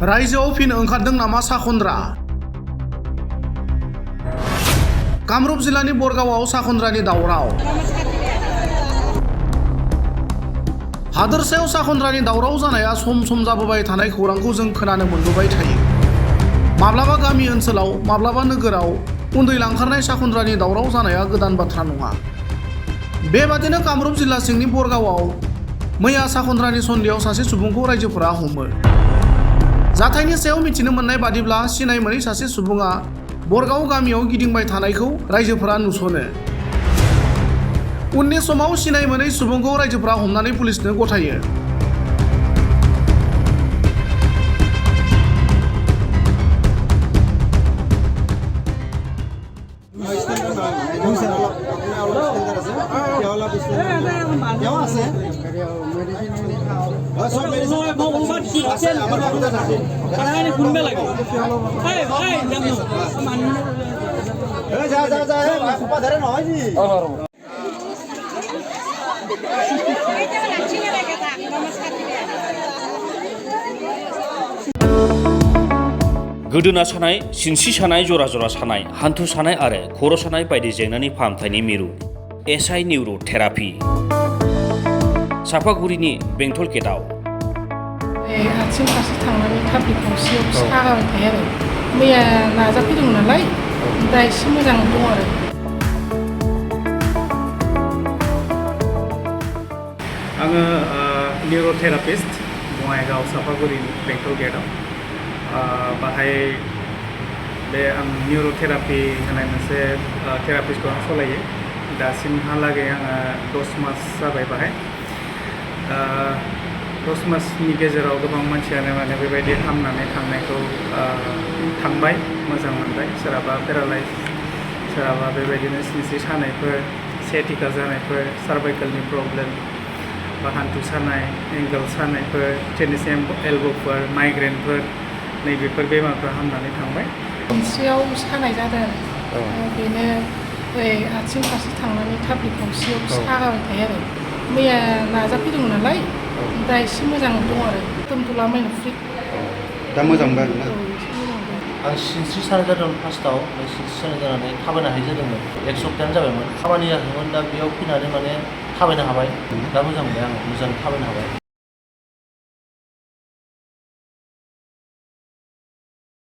रायजोआव फिन ओंखारदों नामा साखनद्रा? कामरुप जिल्लानि बरगावआव साखनद्रानि दावराव। हादोरसायाव साखनद्रानि दावराव जानाया सम सम जाबोबाय थानाय खौरांखौ जों खोनानो मोनबोबाय थायो। माब्लाबा गामि ओनसोलाव, माब्लाबा नोगोराव उन्दै लांखारनाय साखनद्रानि दावराव जानाया गोदान बाथ्रा नङा। बेबादिनो कामरुप जिल्ला सिंनि बरगावआव मैया साखनद्रानि सन्देहआव सासे सुबुंखौ रायजोफोरा हमो। जाथायनि सायाव मिथिनो मोननाय बादिब्ला सिनाय मोनै सासे सुबुङा बरगाव गामियाव गिदिंबाय थानायखौ रायजोफोरा नुसनो। उननि समाव सिनाय मोनै सुबुंखौ रायजोफोरा हमनानै पुलिसनो गथायो। गोदोना सानाय, सिनस्रि सानाय, जरा जरा सानाय, हान्थु सानाय आरो खर' सानाय बायदि जेंनानि फाहामथायनि मिरु एसआइ निउर' थेरापि सापागुरिनि बेंटल गेटआव। आथिं फारसे थांनानै थाफ्लि खावसेयाव सागाबाय थायो आरो मैया नाजाफैदोंमोन नालाय दा एसे मोजां दं आरो। आङो निउर'थेरापिस्ट बङाइगाव सापागुरि बेंटल गेटआव बाहाय बे आं निउर'थेरापि होनाय मोनसे थेरापिखौ आं सालायो। दासिमहालागै आङो 10 मास जाबाय बाहाय। 10 मासनि गेजेराव गोबां मानसियानो माने बेबायदि हामनानै थांनायखौ थांबाय, मोजां मोनबाय। सोरहाबा पेरालाइज, सोरहाबा बेबायदिनो सिनस्रि सानायफोर, सेटिका जानायफोर, सार्भाइकेलनि प्रब्लेम बा हान्थु सानाय, एंगल सानायफोर, टेनिस एल्ब'फोर, माइग्रेनफोर, नैबेफोर बेमारफ्रा हामनानै थांबाय। सिनस्रियाव सानाय जादों आरो बेनो आथिं फारसे थांनानै थाफ्लि खावसेयाव सागाबाय थायो आरो मैया नाजाफैदोंमोन नालाय दा एसे मोजां दं आरो दोनथ'ला माइना फ्रि। दा मोजां मोनबाय आरोना? आं सिनस्रि सानाय जादोंमोन फार्स्टआव, ओमफ्राय सिनस्रि सानाय जानानै थाबायनो हायि जादोंमोन। 1 सप्तायानो जाबायमोन। खामानि जायाखैमोन, दा बेयाव फैनानै माने थाबायनो हाबाय। दा मोजां मोनबाय आङो, मोजां थाबायनो हाबाय।